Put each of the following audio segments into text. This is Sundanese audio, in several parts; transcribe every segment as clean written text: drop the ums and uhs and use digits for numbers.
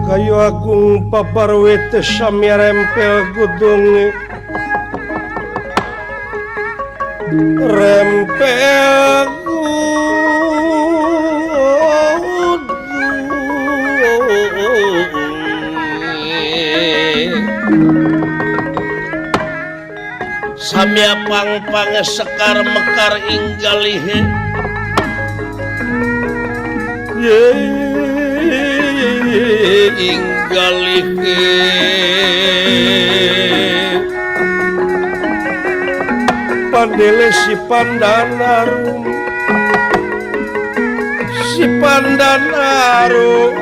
Kayu agung paparwe teh samya rempel gudung rempel gudung samya pangpang sekar mekar inggalihe inggalihe pandele si Pandanarum si Pandanarum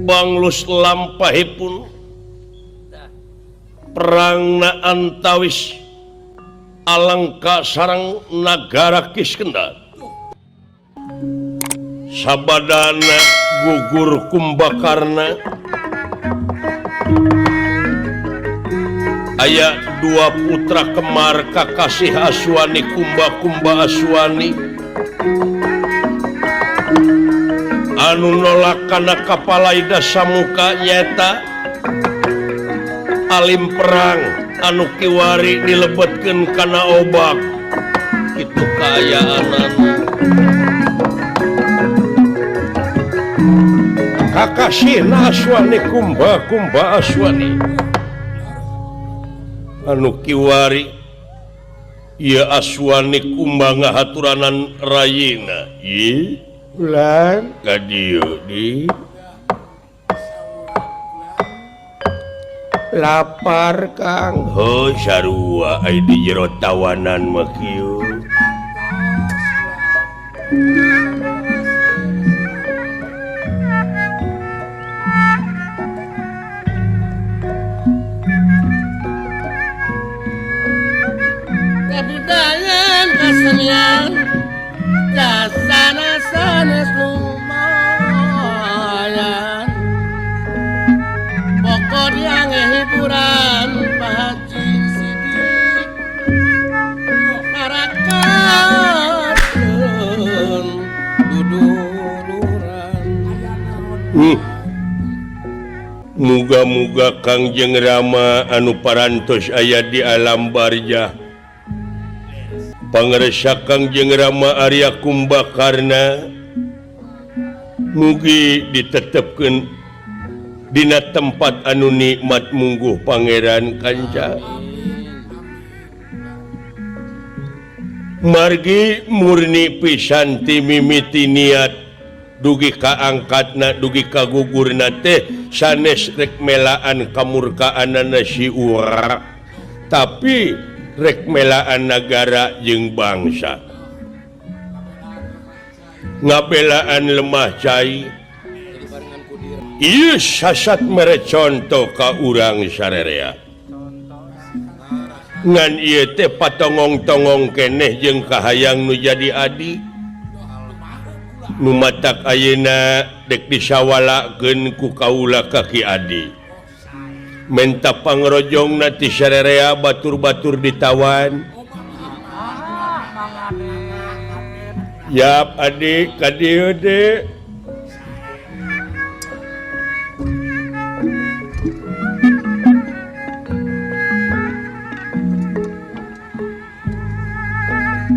Banglus lampahipun perangna antawis Alengka sareng nagara Kiskenda sabadana gugur Kumbakarna aya dua putra kemar kakasih Aswani Kumba-kumba Aswani anu nolak kana kapalaida samuka nyaeta alim perang anu kiwari dilebetkeun kana obak kitu kaayaanana kakasihna Aswani Kumba-kumba Aswani anu kiwari ieu Aswani Kumba ngahaturanan rayina ieu Ulan ka dieu di lapar Kang. Heuh sarua ai di jero tawanan mah kieu. Kabudayaan kasenian kasana sanes lumayan pokok yang hiburan Pak Haji Sidik marakakeun duduluran. Muga-muga Kangjeng Rama anu parantos aya di alam barjah pangresa Kangjeng Rama Arya Kumbakarna mugi ditetepkeun dina tempat anu nikmat mungguh Pangeran Kanca. Margi murni pisan ti mimiti niat dugi ka angkatna dugi ka gugurna teh sanes rek melaan kamurkaanana si Ura tapi rek melaan nagara jeung bangsa ngabelaan lemah cai ieu sasat mere conto ka urang sarerea ngan ieu teh patongong-tongong keneh jeung kahayang nu jadi adi nu matak ayeuna dek disawalakeun ku kaula ka Ki Adi menta pangrojongna ti sarerea batur-batur ditawan. Yap adik ka dieu de.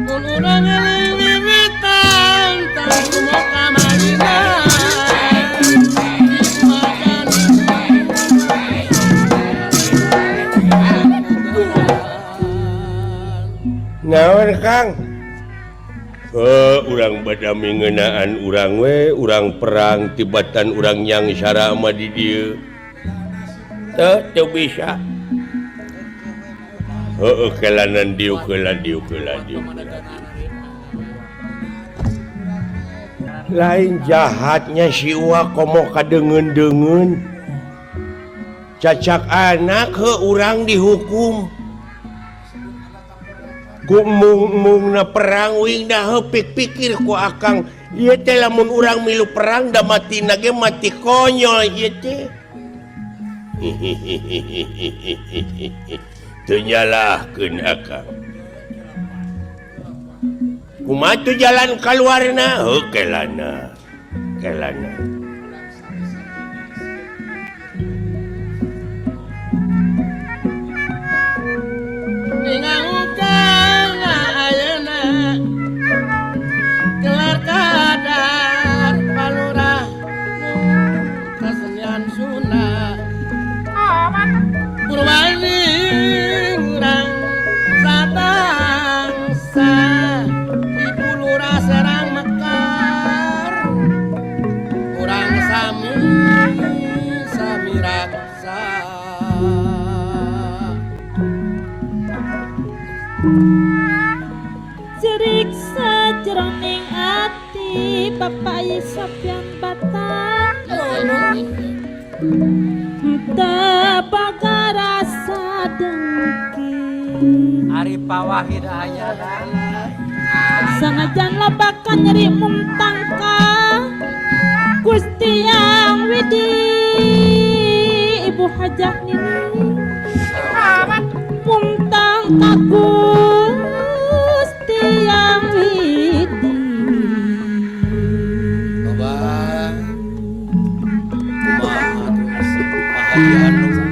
Mun urang eling wiwitan tangtu moka marina. Naon Kang? Urang badami ngeunaan urang we, urang perang tibatan urang yang sarama di dieu. Teu teu bisa. Heueuh kelanan dieu keula dieu keula dieu. Lain jahatnya si Uwa komo kadeungeun-deungeun. Cacak anak heuh urang dihukum. Kumung-mungna perang wing dah heuh pikir ku akang ieu teh lamun urang milu perang da matina ge mati konyol ieu teh. Teu nyalahkeun akang. Kumaha tuh jalan kaluarna? Heuh kelana. Kelana. Ningangkana ayeuna kelar kadar palurah kasenian Sunda Purwani urang sabangsa Ibu Lurah Serang Mekar urang sami sami raksa. Cerik sajroning ati Bapak Sofyan Batang Tebaga rasa dengki Ari Pawahid aya sanajan lobakan nyeri mumtangka Gusti Yang Widi Ibu Hajah Nini mumtang ka Gusti Yang Widi. Loba kumaha tuh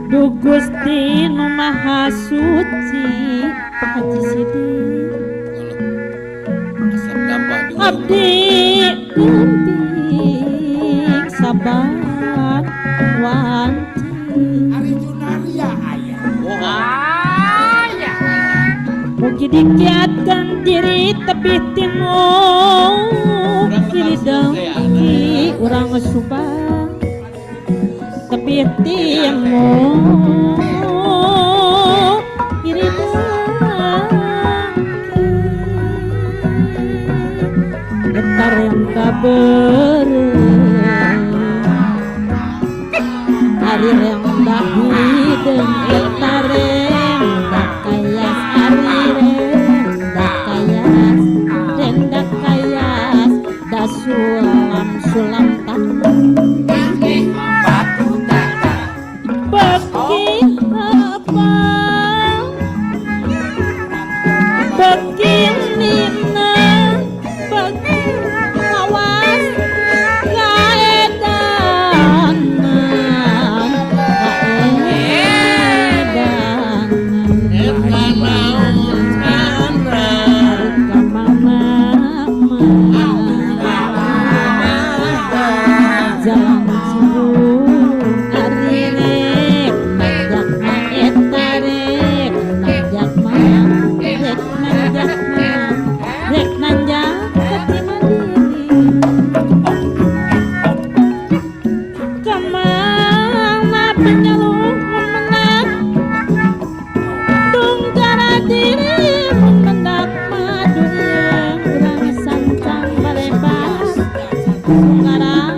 Du Gusti nu Maha Suci Pak Haji Sidik abdi bimbing sabar wanci Ari Junaria aya. Mugi dikiatkan diri tebih timur kiri dengki urang Subang tebih timur kiri dengki getar yang kabeureuh ari yang dahideung eta rendak kayas ari rendak kayas rendak kayas da sulam sulam tak beki apa beki nina beki awas kaedanan kaedanan Eta naon kana kamana jalan cibung ari rek nanjak ma eta rek nanjak ma rek nanjak ma rek nanjak ke Cimandiri kamana penyaluh mun menang tunggara diri mun mendak madu ieu urang sancang balebas tunggara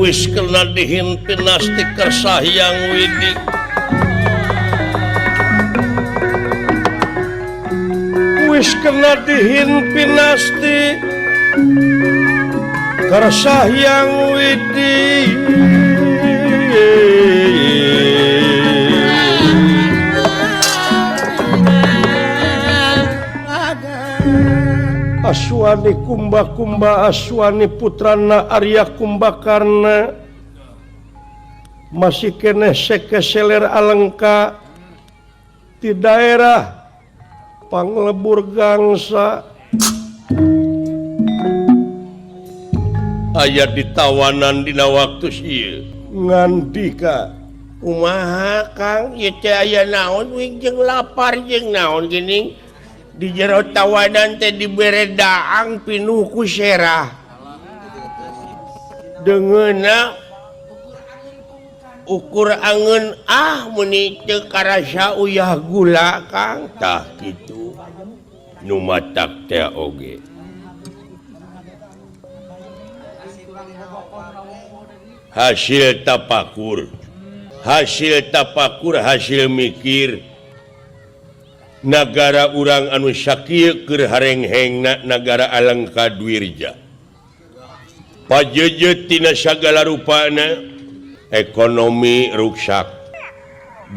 Wis kena dihimpinasti Kersa Hyang Widi. Wis kena dihimpinasti Kersa Hyang Widi. Aswani Kumba-kumba Aswani putrana Arya Kumbakarna masih keneh sekeseler alengka di daerah Panglebur Gangsa aya ditawanan dina waktu ieu ngandika Kumaha Kang ieu teh aya naon wing jeung lapar jeung naon geuning di jero tawanan teh dibere daang pinuh ku serah. Deungeunna ukur angeun ah meuni teu karasa uyah gula Kang tah kitu. Nu matak teh oge. Hasil tapakur. Hasil tapakur hasil mikir nagara urang anu sakieu keur harenghengna nagara Alengka Dwirja pajejet tina sagala rupana ekonomi ruksak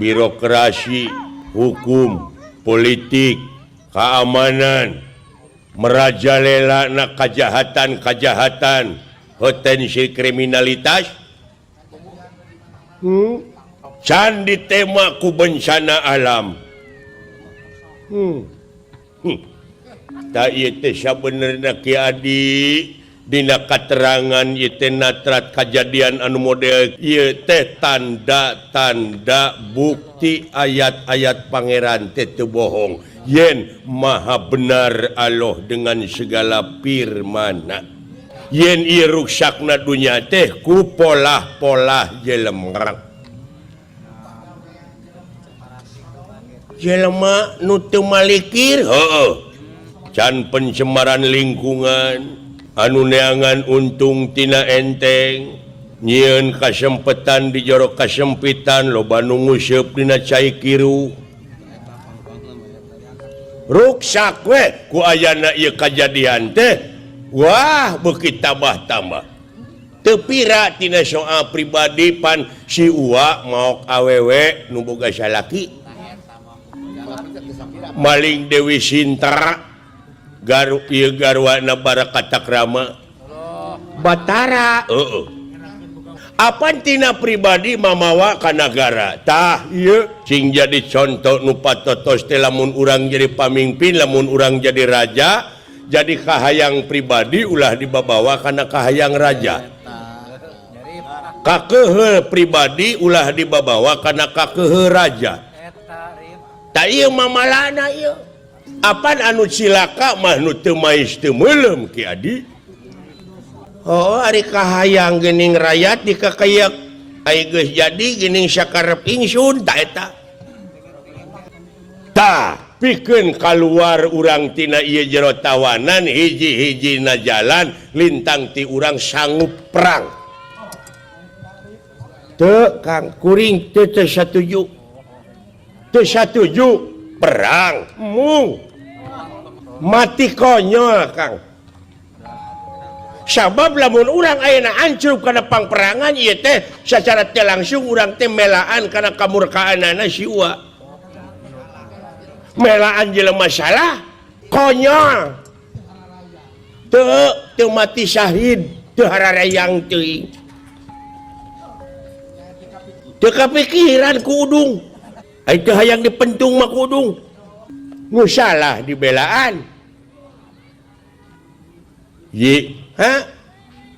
birokrasi hukum politik keamanan merajalela na kajahatan-kajahatan potensi kriminalitas can ditema ku bencana alam. Ta ieu teh sabenerna Ki Adi dina katerangan ieu teh natrat kajadian anu model ieu teh tanda-tanda bukti ayat-ayat pangeran teh teu bohong yen maha benar Allah dengan segala firmana yen ieu ruksakna dunya teh ku polah-polah jelema jelema nu teu malikir heueuh can pencemaran lingkungan anu neangan untung tina enteng nyieun kasempetan di jero kasempitan loba nu nguseup dina cai kiru ruksak we ku ayana ieu kajadian teh wah beuki tambah-tambah teu pira tina soal pribadi pan si Uwa maok awewe nu boga salaki maling Dewi Sinta garu ieu garwana Barakatakrama Batara heueuh apan tina pribadi mamawa ka nagara tah ieu cing jadi contoh nu patotos teh lamun urang jadi pamimpin lamun urang jadi raja jadi kahayang pribadi ulah dibabawa kana kahayang raja kakeuheul pribadi ulah dibabawa kana kakeuheul raja ta ieu mamalana ieu apan anu cilaka mah nu teu mais teu meuleum Ki Adi oh ari kahayang geuning rakyat dikakayak ai geus jadi geuning sakarep ingsun ta eta tah pikeun kaluar urang tina ieu jero tawanan hiji-hijina jalan lintang ti urang sanggup perang teu Kang kuring teu satuju teu satuju perang mung mati konyol Kang sabab lamun urang ayeuna ancrub kana pangperangan ieu teh sacara teu langsung urang teh melaan kana kamurkaanana si Uwa melaan jelema salah konyol teu mati syahid teu harareyang teuing teu kapikiran ku udung ai teu hayang dipentung mah ku udung nu salah dibelaan ye ha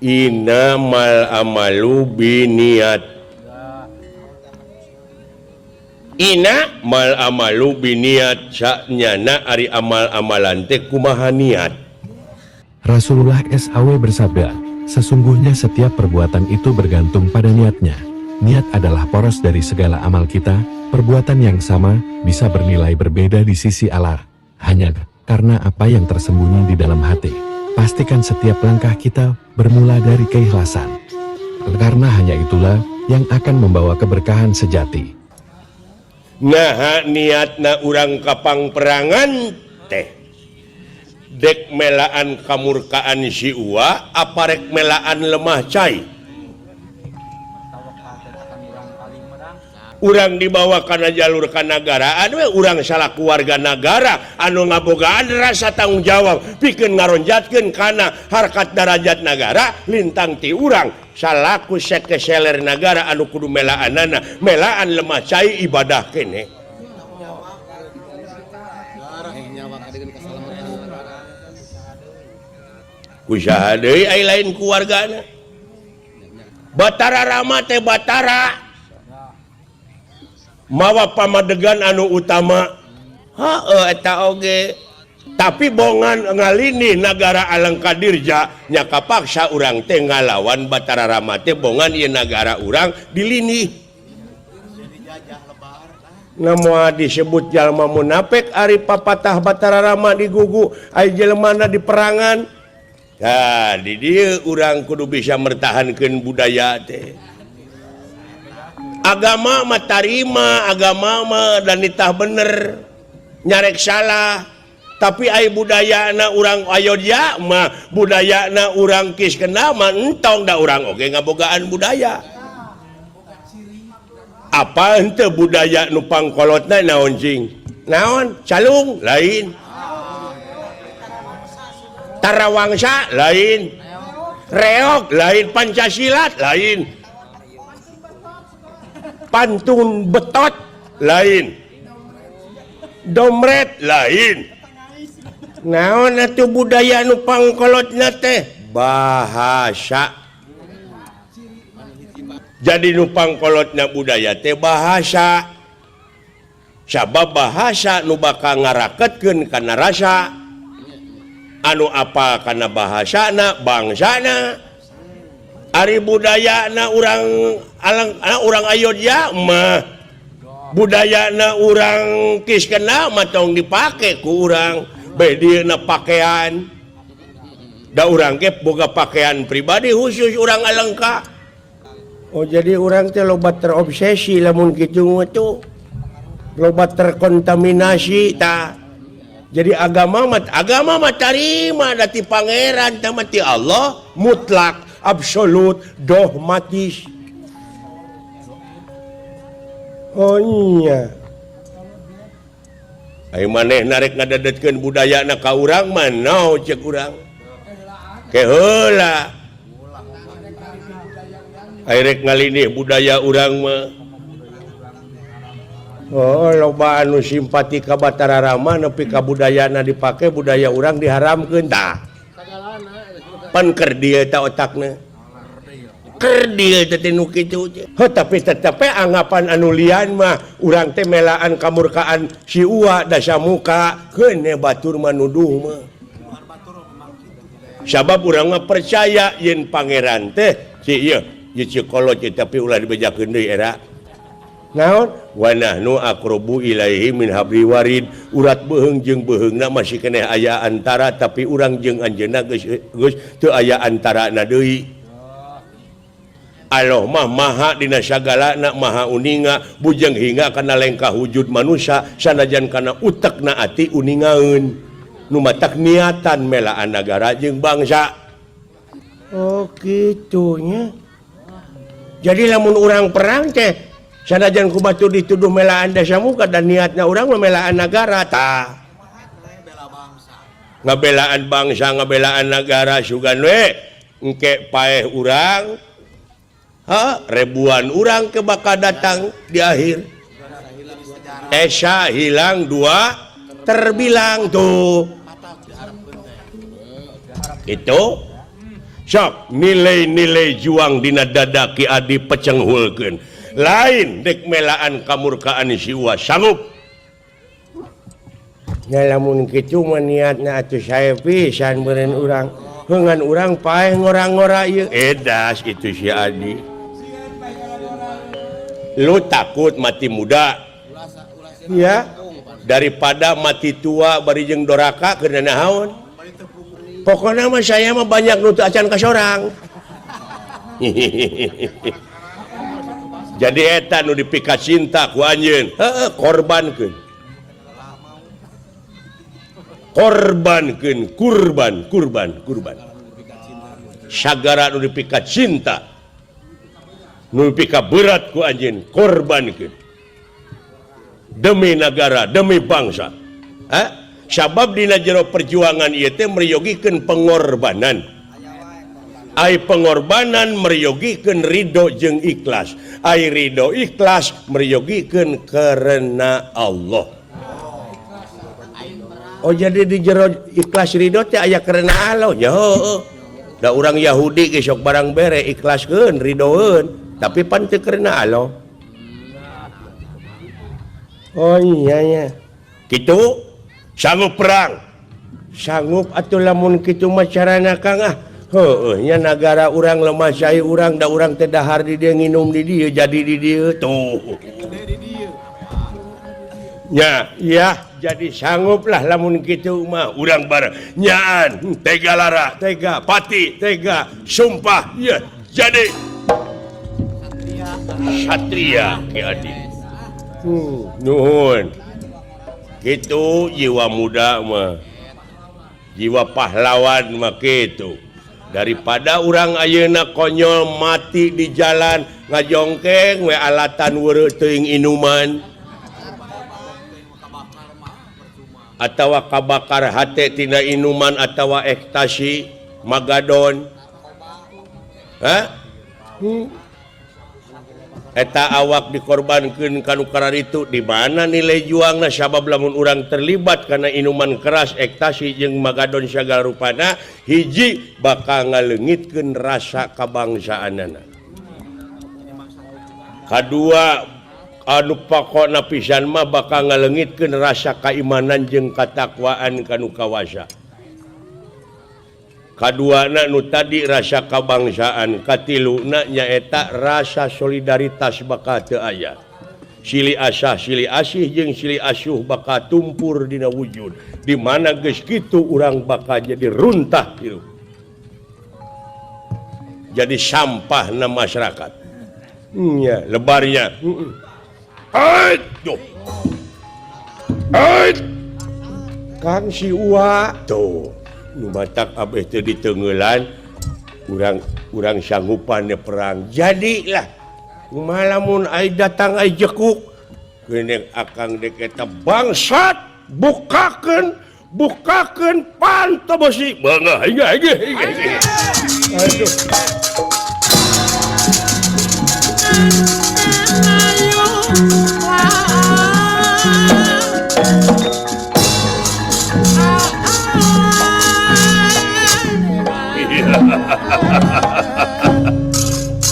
innamal amalu biniat ina mal amalu biniat saknyana ari amal-amalan teh kumaha niat. Rasulullah SAW bersabda, sesungguhnya setiap perbuatan itu bergantung pada niatnya. Niat adalah poros dari segala amal kita. Perbuatan yang sama bisa bernilai berbeda di sisi Allah, hanya karena apa yang tersembunyi di dalam hati. Pastikan setiap langkah kita bermula dari keikhlasan. Karena hanya itulah yang akan membawa keberkahan sejati. Nah niatna urang kapangperangan teh dek melaan kamurkaan si Uwa apa rek melaan lemah cai urang dibawa kana jalur kanagaraan we urang salaku warga nagara anu ngabogaan rasa tanggung jawab pikeun ngaronjatkeun kana harkat darajat nagara lintang ti urang salaku sekeseler nagara anu kudu melaanana melaan lemah cai ibadah kene kusaha deui ai lain keluargana Batara Rama teh Batara Mawa pamadegan anu utama. Heeh eta oge. Tapi bongan ngalini nagara Alengka Dirja nya kapaksa urang teh ngalawan Batara Rama teh bongan ieu nagara urang dilini. Namoa disebut jalma munafik ari papatah Batara Rama digugu ari jelemana di perangan. Tah di dieu urang kudu bisa mertahankeun budaya teh. Agama mah tarima, agama mah dan nitah bener, nyarek salah. Tapi ai budayana urang Ayodya mah, budayana urang Kiskenda mah entong da urang oge ngabogaan budaya. Apa henteu budaya nu pangkolotna naon cing? Naon? Calung lain. Tarawangsa lain. Reog lain, Pancasila lain. Pantun betot lain. Domret lain. Naon atuh budaya nu pangkolotna teh? Bahasa. Jadi nu pangkolotna budaya teh bahasa. Sabab bahasa nu bakal ngaraketkeun kana rasa. Anu apa kana bahasana, bangsana. Ari budayana urang alang urang Ayodya mah, budayana urang Kiskenda mah tong dipake ku urang. Bedina pakaian da urang ge boga pakaian pribadi khusus urang Alengka. Oh jadi urang teh loba terobsesi lamun kitu mah tuh loba terkontaminasi ta. Jadi agama mah tarima da ti pangeran teh mah ti Allah mutlak absolut dogmatis. Oh iya. Ayo maneh narek ngadadetkeun budayana ka urang mah naon ceuk urang. Ke heula. Ayo rek ngalinih budaya urang mah. Oh loba anu simpati ka Batara Rama nepi ka budayana dipake budaya urang diharamkeun tah. Pan kerdil ta otakna. Kerdil teh nu kitu teh. Heuh tapi tetep we anggapan anu lian mah urang teh melaan kamurkaan si Uwa Dasamuka keun batur mah nuduh mah. Sabab urang mah percaya yen pangeran teh si ieu ieu kolot tapi ulah dibejakeun deui era. Naon? Wa nahnu aqrabu ilaihi min habli warid. Urat beuheung jeung beuheungna masih keneh aya antara tapi urang jeung anjeunna geus teu aya antarana deui. Allah mah maha dina sagalana maha uninga bujeng hingga kana lengkah wujud manusia sanajan kana utekna ati uningaeun nu matak niatan melaan nagara jeung bangsa. Oh kitu nya. Jadi lamun urang perang teh sanajan ku batur dituduh melaan Dasamuka dan niatna urang mah melaan nagara tah. Ngabelaan bangsa ngabelaan nagara sugan we engke paeh urang. Ha, ribuan orang ke bakal datang di akhir. Esa hilang dua terbilang tuh. Itu sok nilai-nilai juang dina dada Ki Adi pecenghulkeun. Lain dek melaan kamurkaan si Uwa sanggup. Nya lamun kitu mah niatna atuh sae pisan meureun urang. Heungan urang paeh ngora-ngora ieu. Edas itu si Adi. Lu takut mati muda ya daripada mati tua bari jeung doraka keur naon. Pokoknya mah saya mah banyak nu teu acan ka sorang. Jadi eta nu dipika cinta ku anjeun, heueuh korbankeun. Korbankeun, kurban, kurban, kurban. Sagara nu dipika cinta nu dipika berat ku anjeun korbankeun demi nagara, demi bangsa. Ha? Sabab dina jero perjuangan ieu teh meryogikeun pengorbanan. Ai pengorbanan meryogikeun ridho jeung ikhlas. Ai ridho ikhlas meryogikeun karena Allah. Oh jadi di jero ikhlas ridho teh aya karena Allah nya heueuh. Da urang Yahudi ge sok barang bere ikhlaskeun ridhoeun, tapi pan teu karena Allah. Oh iya ya. Kitu sanggup perang. Sanggup atuh lamun kitu mah carana Kang ah. Heueuh nya nagara urang lemah cai urang da urang teh dahar di dieu nginum di dieu jadi di dieu tuh. Nya, ya jadi sangguplah lamun kitu mah urang bareng nyaan tega lara, tega pati, tega sumpah ya jadi satria Ki Adi. Nuhun. Kitu jiwa muda mah. Jiwa pahlawan mah kitu. Daripada urang ayeuna konyol mati di jalan ngajongkeng we alatan weureuh teuing inuman. Atawa kabakar hate tina inuman atawa ekstasi magadon. Hah? Eta awak dikorbankeun kanu kararitu di mana nilai juangna sabab lamun urang terlibat kana inuman keras ekstasi jeung magadon sagala rupana hiji bakal ngaleungitkeun rasa kabangsaanana. Kadua anu pokona pisan mah bakal ngaleungitkeun rasa kaimanan jeung katakwaan kanu kawasa. Kaduana nu tadi rasa kabangsaan, katiluna nyaeta rasa solidaritas bakal teu aya. Silih asah, silih asih jeung silih asuh bakal tumpur dina wujud. Di mana geus kitu urang bakal jadi runtah hirup. Jadi sampah na masyarakat. Nya lebarnya. Aduh. Aduh. Kang si Uwa tuh. Nu batak abeh teu diteunggeulan urang sanggupan perang jadilah kumaha lamun ai datang ai jekuk geuning akang dek eta bangsat bukakeun bukakeun panto besi beungah hingga hingga aduh.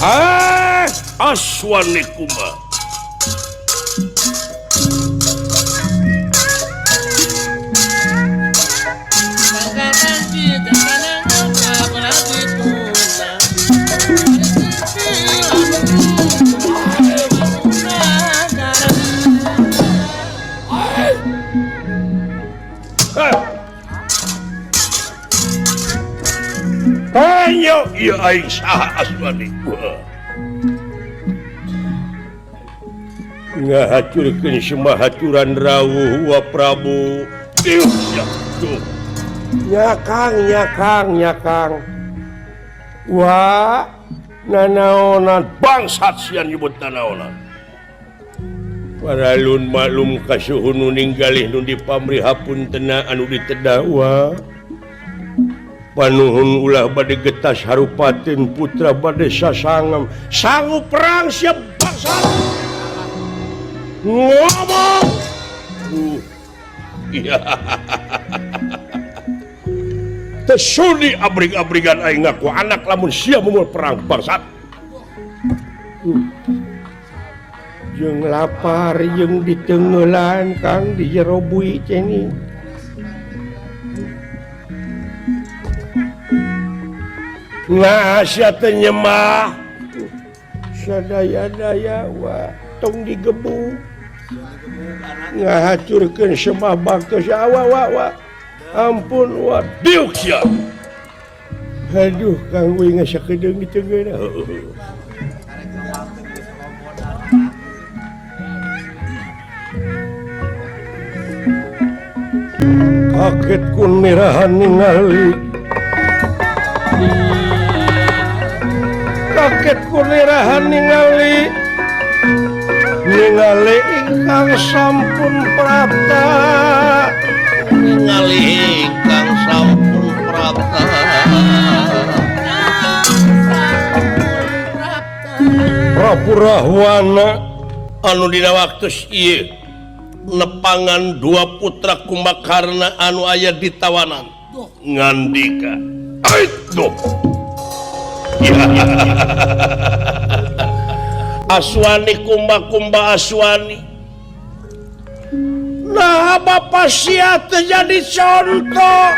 Ah, aswane kuma. Ayo, ieu aing saha aswani. Ngahacurkeun semua haturan rawuh wa Prabu. Diuk ya tuh. Nya Kang, nya Kang, nya Kang. Wah, nanaonan bangsat sian nyebut nanaonan. Paralun maklum kasuhun nu ninggalih nu dipamrih hapuntena anu ditedah wa. Panuhun ulah bade getas harupateun putra bade sasangem sanggup perang siap bangsat. Ngomong. Teu sudi abrig-abrigan aing ngaku anak lamun sia mumul perang bangsat. Jeung lapar jeung diteunggeulan Kang di jero bui ceni. Nah, sia teh nyemah. Sadaya-daya wa tong digebuk. Ngahacurkeun semah baktos wa wa wa. Ampun wa diuk sia. Aduh, Kang we ngasakedeung diteungeuna. Kaget kun mirahan ningali. Kaget kulirahan ningali ningali ingkang sampun prapta ningali ingkang sampun prapta Prabu Rahwana anu dina waktu ieu nepangan dua putra Kumbakarna anu aya di tawanan ngandika aduh. Aswani kumba-kumba aswani Nah Bapak sia teu jadi contoh.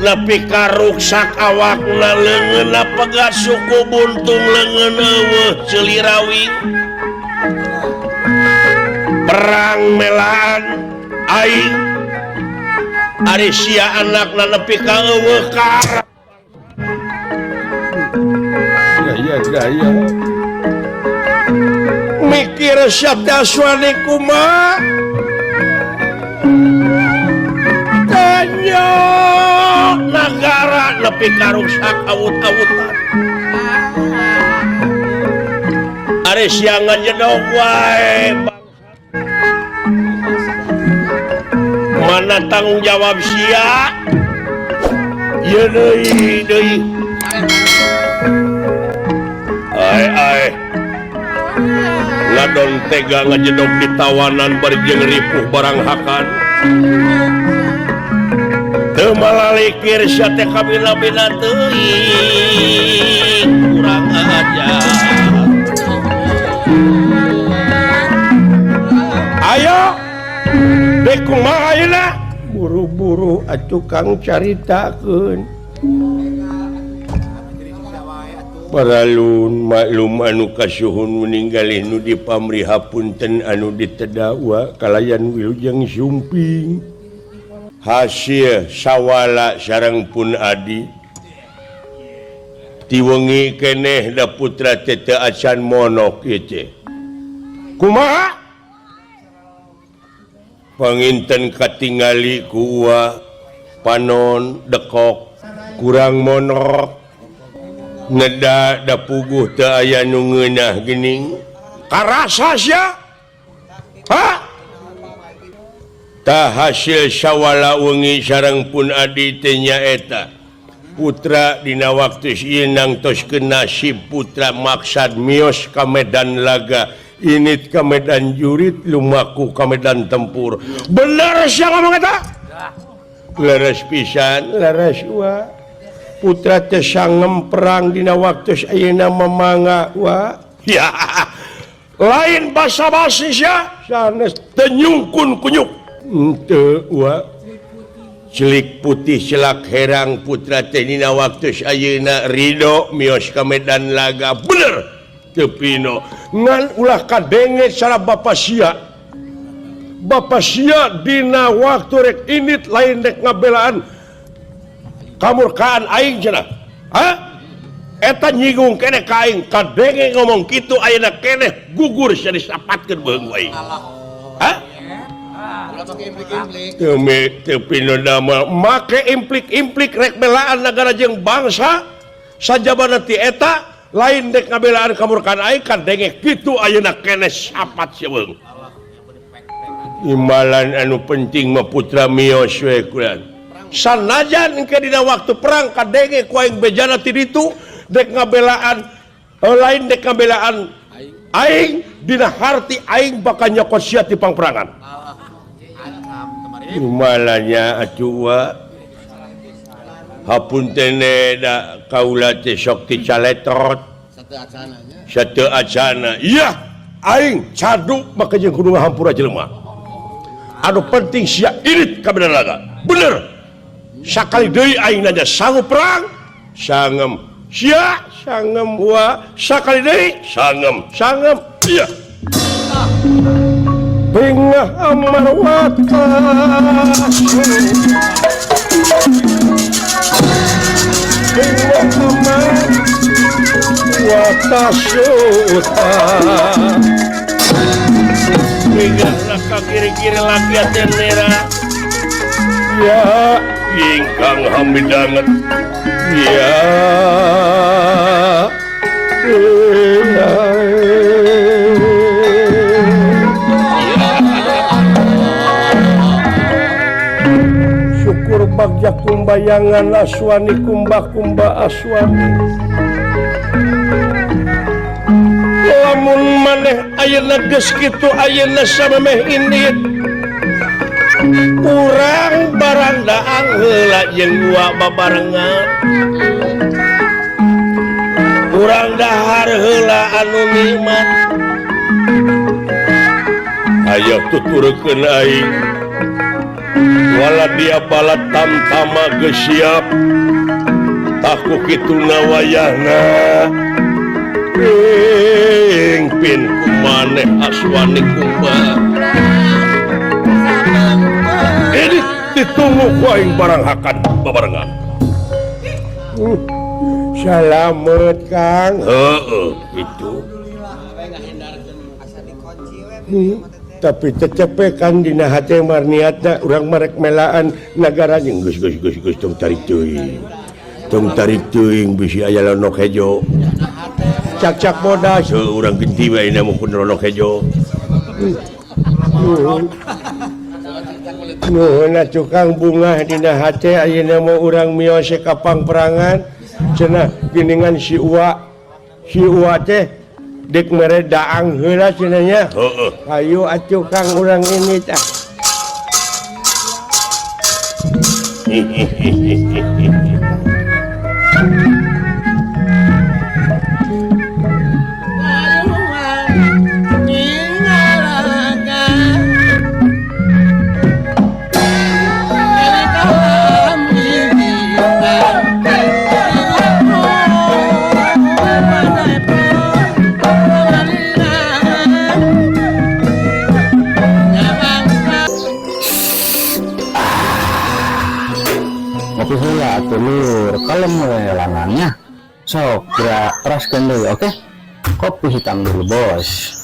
Nepi ka ruksak awakna leungeunna pegat suku buntung leungeun eueuh ceulirawi. Perang melaan aing ari sia anakna nepi ka eueuh ka gaya gaya mikir sia teh asuane kumaha tanya nagara nepi ka ruksak awut-awutan ari sia ngajedog wae. Mana tanggung jawab sia? Ieu deui deui. Ai ai. Ladon tega ngajedog di tawanan bari jeung ripuh barang hakan. Teu malalikir sia teh kabina-bina teuing kurang ajar. Ayo dek kumaha ayeuna? Buru-buru atuh Kang caritakeun. Paralun maklum anu kasuhun meninggalih nu dipamrihapunten anu ditedawa kalayan wilujeng sumping. Hasil sawala sareng pun adi. Ti wengi keneh da putra teh teu acan monok ieu teh. Kumaha? Panginten katingali ku uwa panon dekok kurang monok neda da puguh teu aya nu ngeunah geuning karasa sia ha tah hasil sawala wengi sareng pun adi teh nyaeta putra dina waktu ieu nangtoskeun nasib putra maksad mios ka medan laga init ka medan jurit lumaku ka medan tempur. Bener sia ngomong eta? Leres pisan, leres wa. Putra teh sangem perang dina waktu ayeuna mamanga wa. Ya. Lain basa-basi sia, sanes teu nyungkun kunyuk. Henteu wa. Celik putih celak herang putra teh dina waktu ayeuna ridho mios ka medan laga. Bener. Teu pino ngan ulah kadenge cara bapa sia. Bapa sia dina waktu rek init lain rek ngabelaan kamurkaan aing cenah. Ha? Eta nyinggung keneh ka aing kadenge ngomong kitu ayeuna keneh gugur sia disapatkeun beung aing. Ha? Teu pino damel make implik-implik rek belaan nagara jeung bangsa sajabana ti eta lain dek ngabelaan kamurkaan aing kadenge kitu ayeuna keneh sapat sia beung. Imbalan anu penting mah putra mios we kulan. Sanajan engke dina waktu perang kadenge ku aing bejana ti ditu dek ngabelaan lain dek ngabelaan aing dina harti aing bakal nyokot sia ti pangperangan. Imbalannya atuh wa hapunten da kaula teh sok ti caletot sateu acana. Iya aing cadu maka jeung kudu ngahampura jelema anu penting sia irit ka bener laga. Bener sakali deui aing nanya sanggup perang sangem sia sangem wa sakali deui sangem sangem iya bengah amarwata kiri-kiri lagi tenera ya ingkang hamidanget ya syukur bagja kumbayangan aswani kumba-kumba aswani lamun maneh ayeuna geus kitu ayeuna samemeh indit urang barang daang heula jeung dua babarengan urang dahar heula anu nikmat Ayo tuturkeun aing wala dia bala tamtama geus siap taku kituna wayahna ping pin kumaneh aswani kumaha ini ditunggu ku aing barang hakan babarengan. Salamet Kang. Heeh itu. Tapi tecepekan dina hate mar niatna urang marek melaan nagara jeung geus geus geus geus tong tarik teuing. Tong tarik teuing bisi aya lonok hejo. Cak-cak bodas heuh urang genti we ayeuna mah kun lonok hejo. Nuhun atuh Kang bungah dina hate ayeuna mah urang mios ka pangperangan cenah geuningan si Uwa. Si Uwa teh dek mere daang heula cenah nya. Heeh. Hayu atuh Kang urang ini tah. Ngopi heula atuh lur, kalem we langangnya. Sok geura teraskeun deui, oke? Kopi hitam dulu, bos.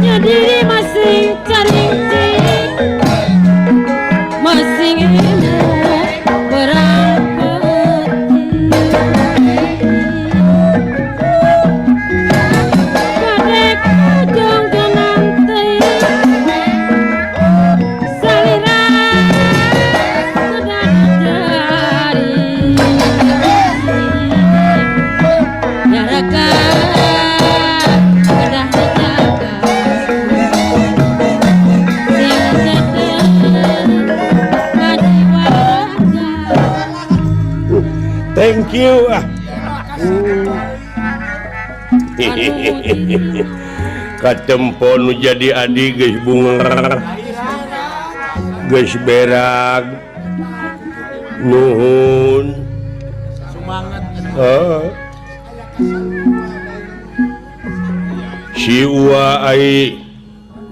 Nya diri masing caringcing masing ilmu berang kadek ujung genang teuing salira sedang jari nyaraka kedah dijaga sing cedek kajiwa. Thank you ah. Katempo nu jadi adi geus bunger geus berag nuhun Semangat. Si Uwa ai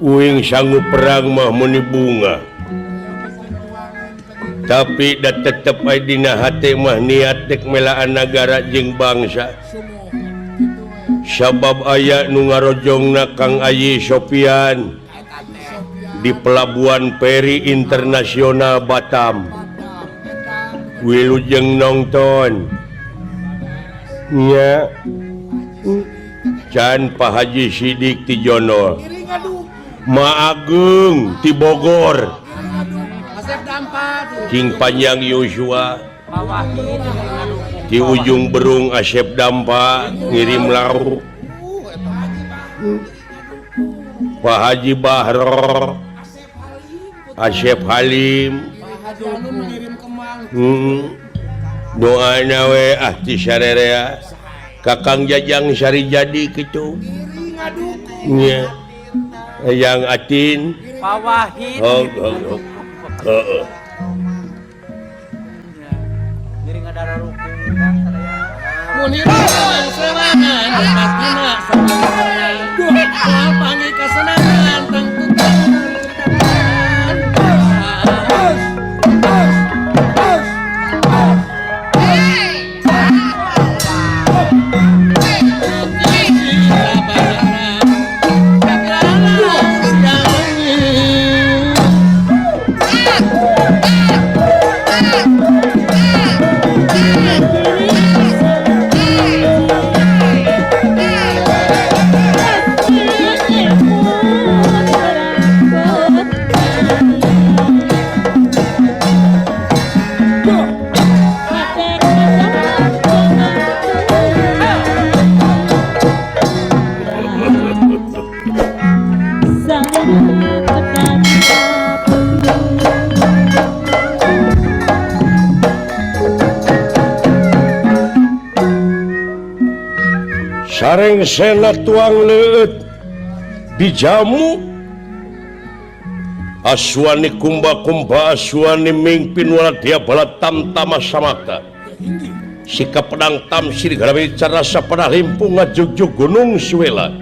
uing sanggup perang mah meuni bunga tapi da tetep ai dina hate mah niat dek melaan nagara jeung bangsa sabab aya nu ngarojongna Kang Ayi Sopian di Pelabuhan Peri Internasional Batam wilujeng nonton nya can Pak Haji Sidik ti Jonol Ma Agung ti Bogor King Panjang Yosua di ujung Berung Asep Dampa ngirim lauk Pak Haji Bahro Asep Halim doana we ah ti sarerea Kakang Jajang Sarijadi kitu nya Eyang Atin Pak Wahid oh oh heeh ngiring ngadararukung Kang sadayana Munir serangan patina senang panggih kasenangan tangtu. Gareng sena tuang leueut dijamu Aswani kumba-kumba Aswani mingpin wala dia bala tamtama samata sikap pedang tamsir garawe carasa pada limpung ngajugjug gunung Suwela.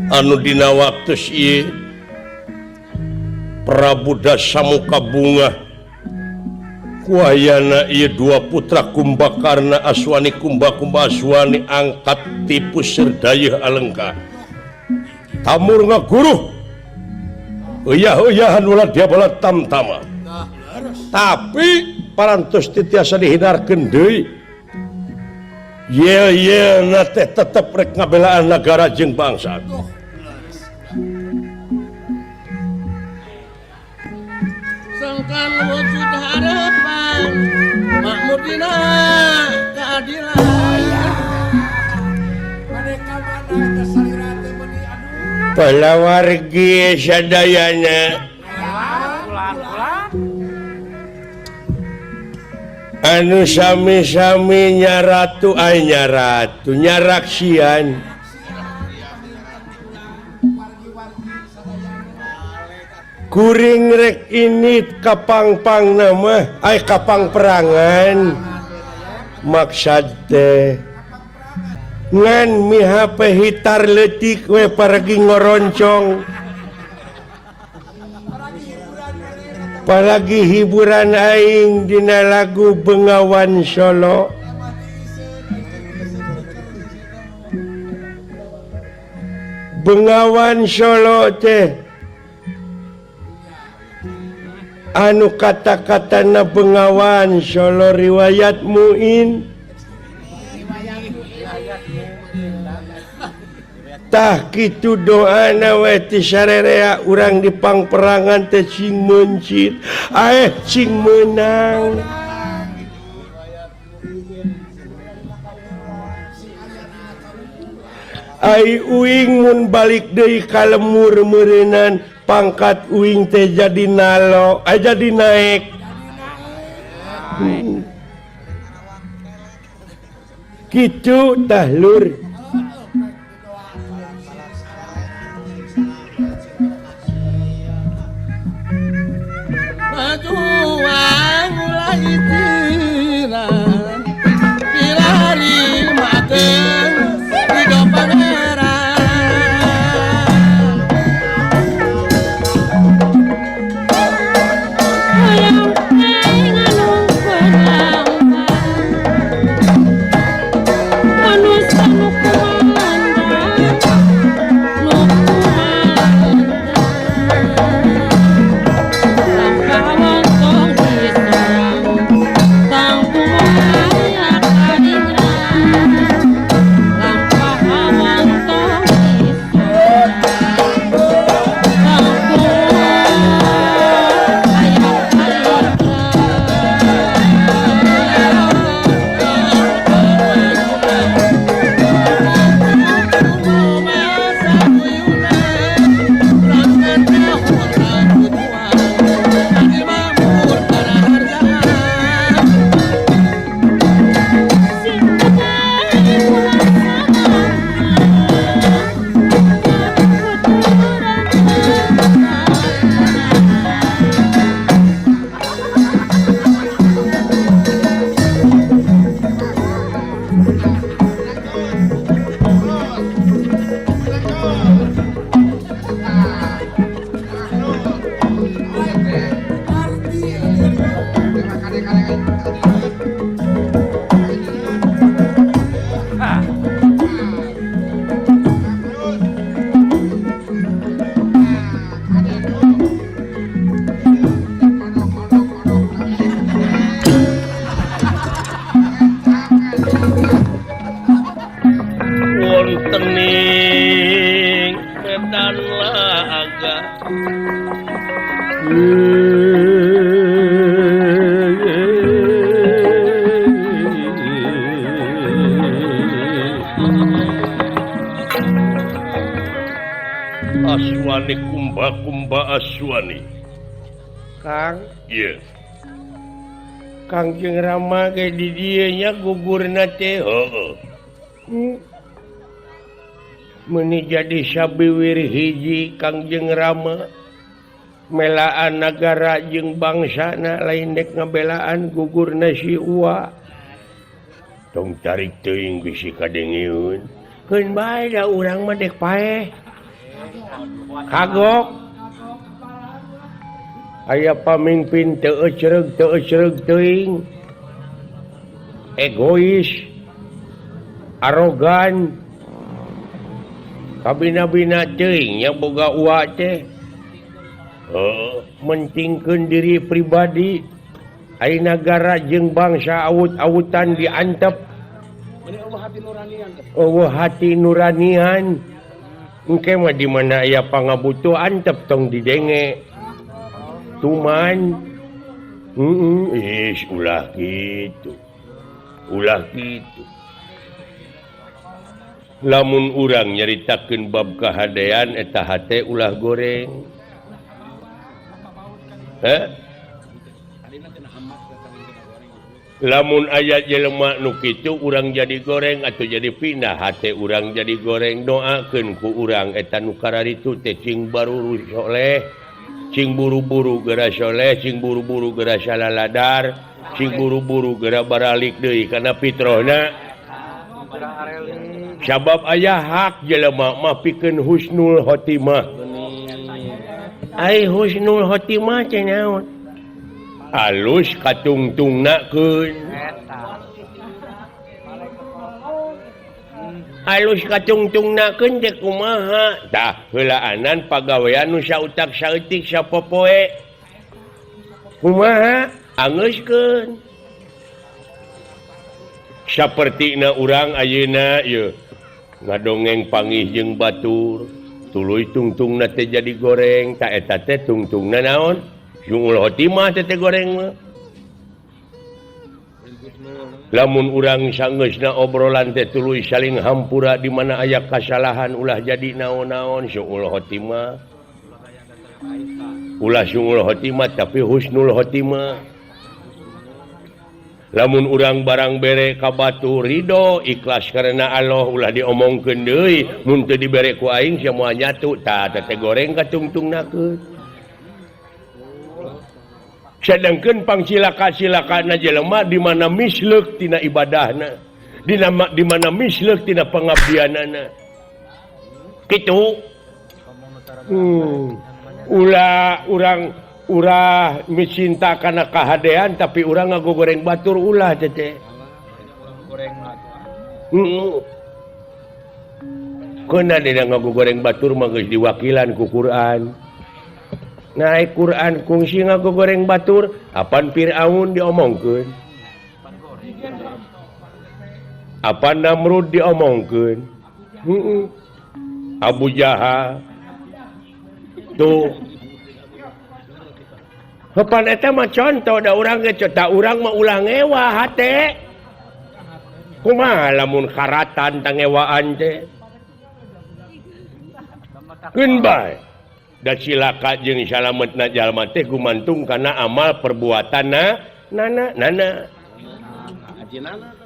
Anu dina waktu ieu Prabu Dasamuka bunga kuayana ieu dua putra Kumbakarna Aswani kumba-kumba Aswani angkat tipu serdayeuh alengka tamur ngaguruh uyah-uyahan ulah dia bala tamtama tapi parantos teu tiasa dihindarkeun deui yel-yelna teh tetep rek ngabelaan nagara jeung bangsa. Sangkan wujud harapan makmur dina keadilan. Palawargi sadayana anu sami-sami nyaratu ay nyaratu nyaraksian kuring rek ini kapangpang nama ay kapang perangan maksad teh ngan mihape hitar leutik we paragi ngoroncong paragi hiburan aing dina lagu Bengawan Solo. Bengawan Solo teh anu kata-katana Bengawan Solo riwayat Muin tah kitu doana we ti sarerea urang di pangperangan teh sing meuncit aeh sing meunang. Ai uing mun balik deui ka lemur meureunan pangkat uing teh jadi nalo jadi naik. Kitu tah lur. Berjuang mulai tiran pilari maten tiga pangeran. Wontening medan laga Aswani kumba-kumba Aswani. Kang, iya. Kangjeng Rama ge di dieu nya gugurna teh heueuh. Meuni jadi sabiwir hiji Kangjeng Rama melaan nagara jeung bangsana lain dek ngabelaan gugurna si Uwa. Tong tarik teuing bisi kadengeun. Keun bae da urang mah dek paeh. Kagok. Aya pamimpin teu ecreug teuing. Egois, arogan. Kabina-bina teuing nya boga uwa teh. Mentingkeun diri pribadi. Ai nagara jeung bangsa awut-awutan diantep. Eueuh hati nuranian. Engke mah di mana aya pangabutuh antep tong didenge. Tuman. Ih, ulah kitu. Ulah kitu. Lamun urang nyaritakeun bab kahadean eta hate ulah goreng. Heh? Lamun aya jelema nu kitu urang jadi goreng atau jadi pindah hate urang jadi goreng, doakeun ku urang eta nu kararitu teh cing baruru soleh, cing buru-buru geura soleh, cing buru-buru geura salaladar, cing buru-buru geura baralik deui kana fitrahna. Sabab aya hak jelema mah pikeun husnul khotimah. Ai husnul khotimah teh naon? Alus katungtungnakeun. Alus katungtungnakeun teh kumaha? Tah heulaanan pagawean nu sautak saeutik sapopoe. Kumaha? Angeuskeun. Sapertina urang ayeuna ieu ngadongeng pangih jeung batur, tuluy tungtungna teh jadi goreng, ta eta teh tungtungna naon? Sungul khotimah teh goreng mah. Lamun urang sanggeusna obrolan teh tuluy saling hampura di mana aya kasalahan ulah jadi naon-naon sungul khotimah. Ulah sungul khotimah tapi husnul khotimah. Lamun urang barang bere ka batur ridho ikhlas karena Allah ulah diomongkeun deui mun teu dibere ku aing sia moal nyatu tah teh goreng katungtungnakeun. Sedangkan pangsilaka-silakana jelema di mana misleuk tina ibadahna, di mana misleuk tina pengabdianana. Kitu. Ulah urang urah micinta kana kahadean tapi urang ngagoreng batur ulah teh. Keuna dina ngagoreng batur mah geus diwakilan ku Quran. Naik Quran kungsi ngagoreng batur apan Fir'aun diomongkeun, apan Namrud diomongkeun, Abu Jahal tuh. Hepan eta mah contoh da urang ge da urang mah ulah ngewa hate. Kumaha lamun karatan tangewaan teh? Keun bae. Da cilaka jeung salametna jalma teh gumantung kana amal perbuatanna nana nana.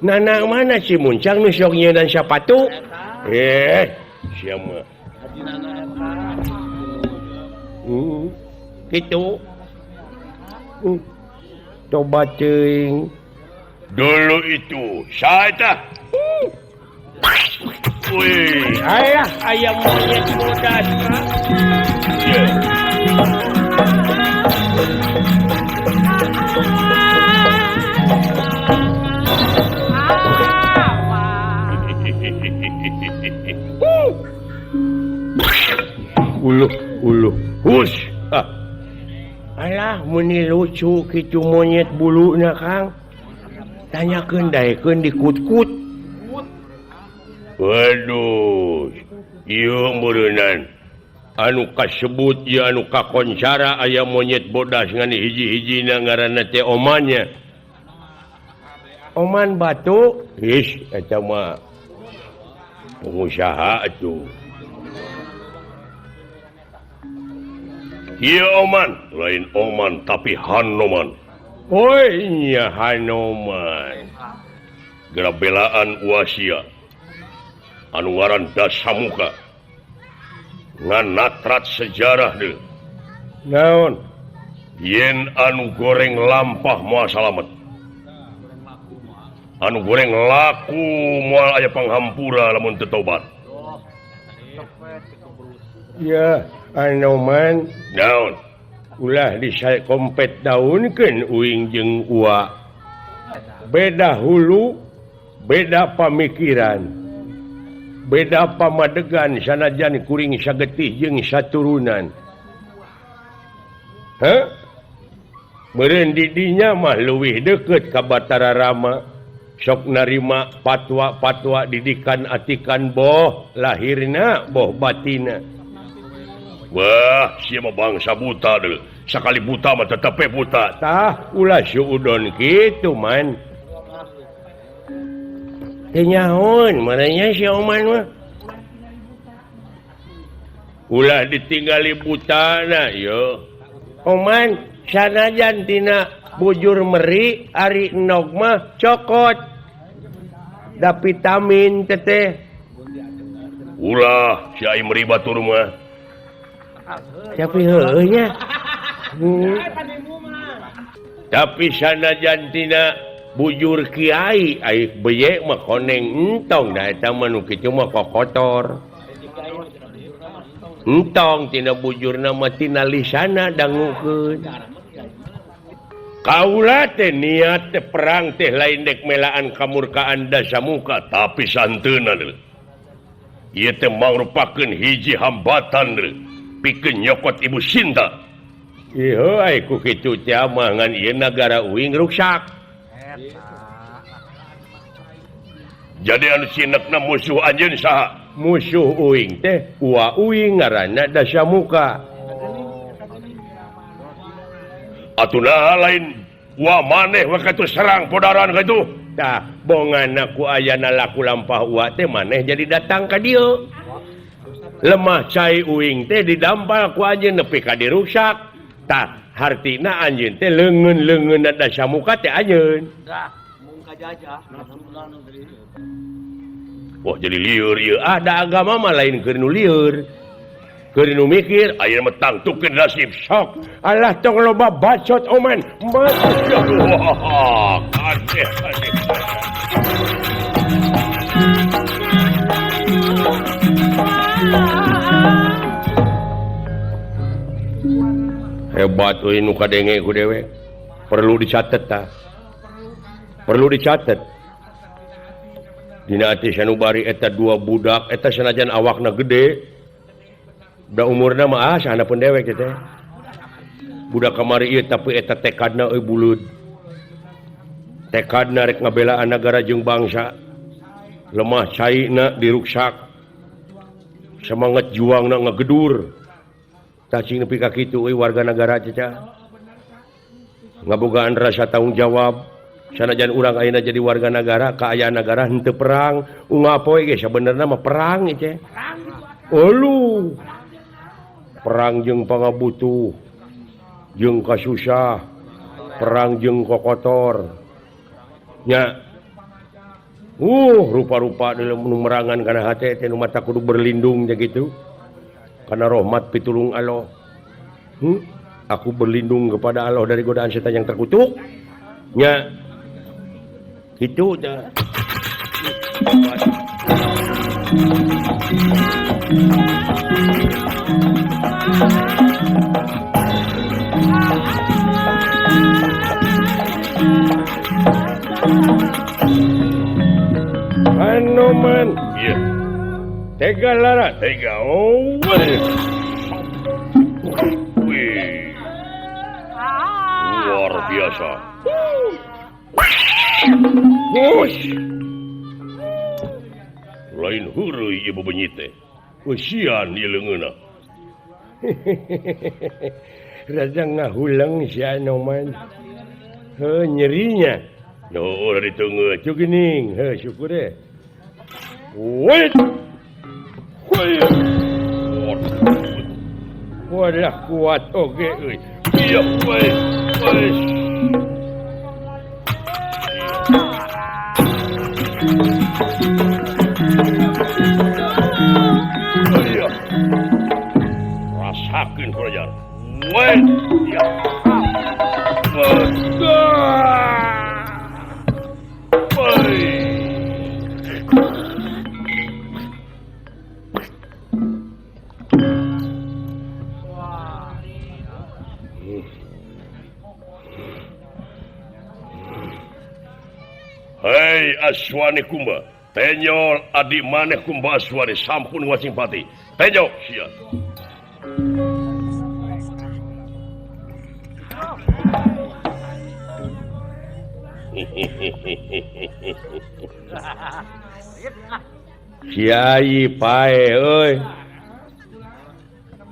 Nana mana si muncang nu sok nyieun sapatu? Sia mah. Kitu. Coba teuing. Dulu itu saya wih, ayah ayam monyet muda. Uluh, uluh, hus. Alah, meni lucu kitu monyet buluna Kang. Tanyakeun daekeun dikut-kut. Waduh, ieu meureunnan anu kasebut ieu anu kakoncara aya monyet bodas ngan hiji-hijina ngaranna teh omannya. Oman batu, ih eta mah pengusaha atuh. Ieu oman, lain oman tapi Hanoman. Oi nya Hanoman geura belaan Uasia anu ngaran Dasamuka ngan natrat sejarah deui naon yen anu goreng lampah moal salamet anu goreng laku moal aya panghampura lamun teu tobat. Ya Anoman naon ulah disai kompet daunkeun uing jeung ua beda hulu beda pamikiran beda pamadegan sanajan kuring sagetih jeung saturunan. Heh meureun di dinya mah leuwih deukeut ka Batara Rama sok narima patwa-patwa didikan atikan boh lahirna boh batina. Wah sia mah bangsa buta deui sakali buta mah tetep we buta. Tah ulah suudon kitu man. Teu nyahoeun maranya si Oman mah. Ulah ditinggali butana yo. Oman sanajan tina bujur meri ari endog mah cokot da vitamin teteh. Ulah si ai meri batur mah. Tapi heueuh nya. Tapi sanajan tina bujur kiai ai beye mah koneng entong da eta mah nu kitu mah kokotor. Entong tina bujurna mah tina lisana dangukeun. Kaula teh niat teh perang teh lain dek melaan kamurkaan Dasamuka tapi santeuna deui. Ieu teh mangrupakeun hiji hambatan deui pikeun nyokot Ibu Sinta. Ieu ai ku kitu teh mah ngan ieu nagara uing ruksak. Jadi anu sinekna musuh anjeun saha? Musuh uing teh ua uing ngaranna Dasamuka. Atuh naha lain ua maneh we katuh serang podaran kitu. Tah bongana ku ayana laku lampah ua teh maneh jadi datang ka dieu. Lemah cai uing teh didampal ku anjeun nepi ka diruksak. Tah hartina anjeun teh leungeun-leungeunna Dasamuka teh anjeun. Wah jadi lieur ieu. Ah da agama mah lain keur nu lieur. Keur nu mikir ayeuna mah tangtukeun nasib sok. Alah tong loba bacot oman. Wah, aneh aneh. Hebat euy nu kadenge ku dewek. Perlu dicatet tah. Perlu dicatet. Dina ati sanubari eta dua budak eta sanajan awakna gede. Da umurna mah ah sahana pun dewek teh. Budak kamari ieu tapi eta tekadna euy buleud. Tekadna rek ngabelaan nagara jeung bangsa. Lemah caina diruksak. Semangat juangna ngagedur. Cacing nepi ka kitu euy warga nagara teh. Ngabogaan rasa tanggung jawab. Sanajan urang ayeuna jadi warga nagara, kaayaan nagara henteu perang, unggal poe ge sabenerna mah perang ieu teh. Elu. Perang jeung pangabutuh, jeung kasusah, perang jeung kokotor. Nya. Rupa-rupa dalam merangan kana hate teh nu mata kudu berlindung teh kitu. Kana rahmat pitulung Allah. Aku berlindung kepada Allah dari godaan setan yang terkutuk. Nya. Itu dah. Hanoman, iya. Tega lara, tega. Oh, wih. Luar biasa. Hush. Lain heureuy ieu bebenyit teh. Eusian ieu leungeunna. Raja ngahuleng si Anoman. Heuh nyerinya. Duh diteungeut cu geuning. Heuh syukur deh. Wait. Wadah kuat oge euy. Iya weh. Weh. Iya. Rasakeun kurajar. Weh, ya. Hei Aswani Kumba, tenyol adik maneh Kumba Aswani sampun wasing pati. Tenyol sia. Kiai pae euy.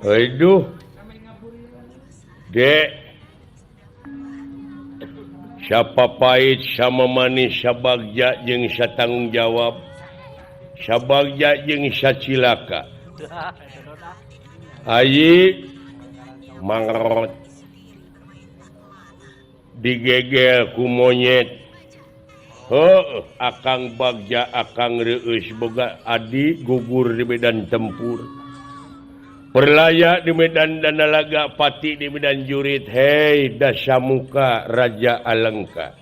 Aduh. Dek. Siapa pahit sama manis sabagja jeung satanggung jawab sabagja jeung sacilaka ayi mangrot digegel ku monyet heuh akang bagja akang reueus boga adi gugur di medan tempur perlaya di medan danalaga pati di medan jurit hei dasamuka raja Alengka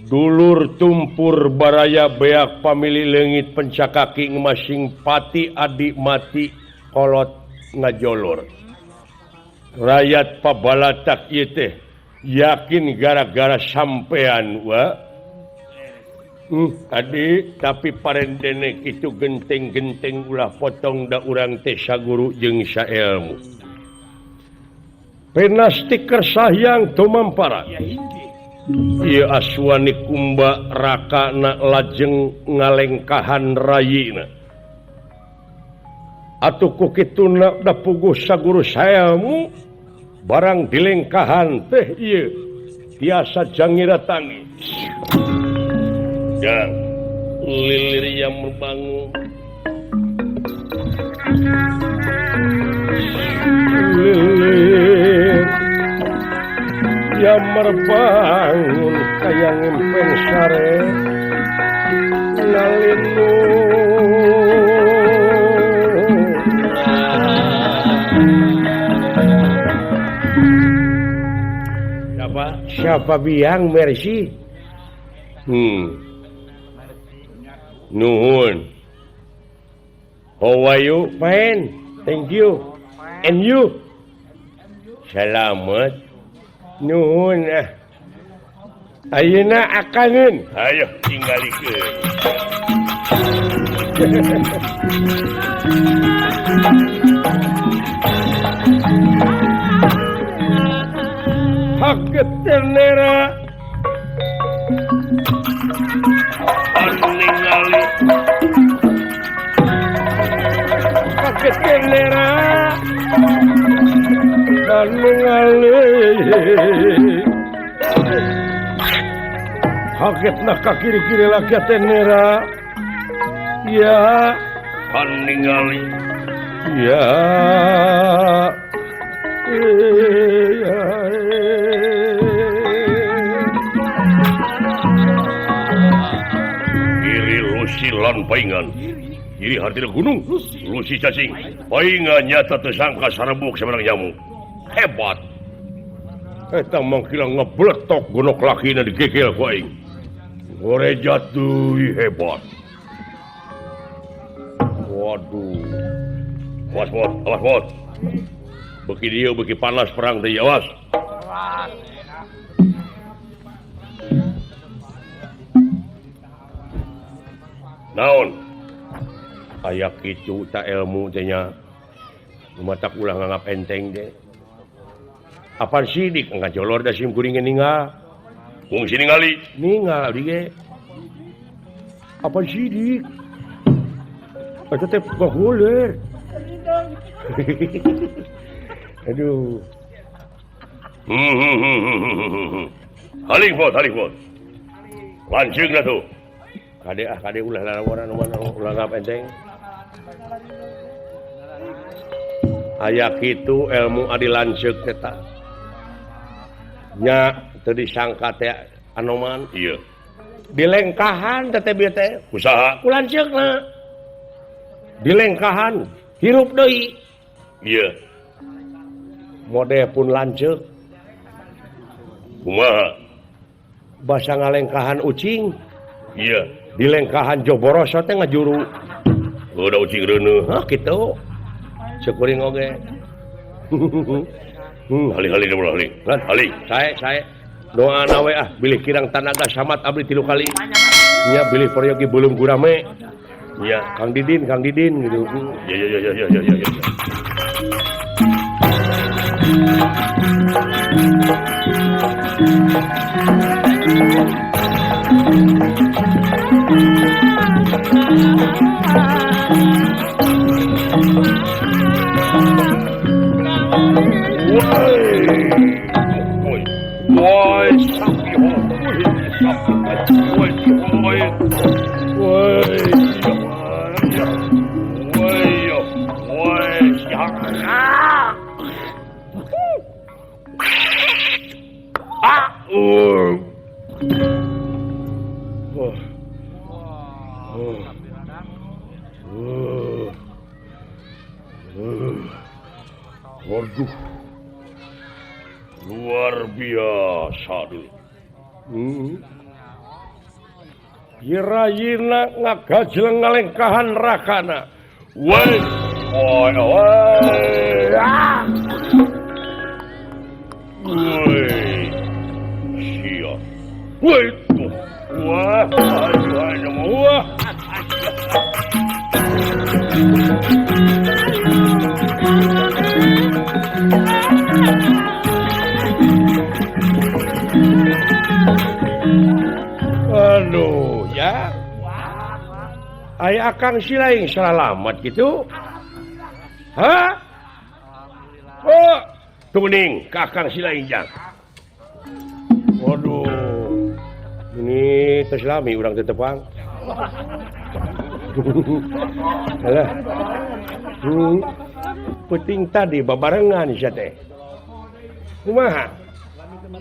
dulur tumpur baraya beak pamili leungit pencakaki masing pati adi mati kolot ngajolor rakyat pabalatak ieu teh yakin gara-gara sampean wa Adi tapi parendene kitu genteng-genteng ulah potong da urang teh saguru jeung saelmu. Penasti kersahyang tumampara. Ieu Aswani Kumba rakana lajeng ngalengkahan rayina. Atuh ku kituna da puguh saguru saelmu barang dilengkahan teh ieu tiasa jangira tangi. Dan lilir yang membangun lilir yang merbangun kaya ngimpen sare nalinu siapa siapa biang Mercy Nuhun. How are you? Fine. Thank you. And you? Selamat. Nuhun ah. Ayeuna akangeun. Ayo tinggalikeun. Haket nera. Ningali kaget nera ningali kaget nak ka kiri-kiri lagi nera ya ningali ya Lusi lan paingan kiri hartina gunung Lusi cacing paingan nyata tersangka sarebuk semenang nyamuk hebat eta mangkila ngebletok gunok lakina digegel ku aing gorejat deui hebat waduh awas bot awas bot beuki dieu beuki panas perang teh awas naon aya kitu ta ilmu teh nya matak ulah nganggap enteng teh apaan sidik ngajolor da sim kuring ninggal fungsi ningali ninggal di ge apaan sidik eta teh bahuler aduh haling bot lanceung tuh kade ah kade ulah lalawaran ulah ngap enteng aya kitu ilmu adi lanceuk eta nya teu disangka teh anoman ieu Dilengkahan teh bieu teh usaha ku lanceukna. Dilengkahan hirup deui. Ieu. Mode pun lanceuk. Kumaha? Basa ngalengkahan ucing. Iya, dilengkahan joboroso teh ngajuru. Udah ucing reuneuh, hah kitu. Sekuring oge. Hali-hali hali. Hali, sae. Doa nawe ah bilih kirang tanaga samat abdi 3 kali. Nya bilih peryogi belum gurame. Nya Kang Didin gitu. Ya ya ya ya ya ya. Waduh, luar biasa dulu. Kirayina ngagajleng ngalengkahan rakana. Woi, woi, woi. Ah. Woi. Sia. Woi. Wah, aduh, wah. Aduh, ya. Aya akang silaing salamat gitu. Hah? Oh, tuning ka akang silaing jang. Waduh. Ini teh lami urang teh tepang. Alah. Penting tadi babarengan sia teh. Kumaha?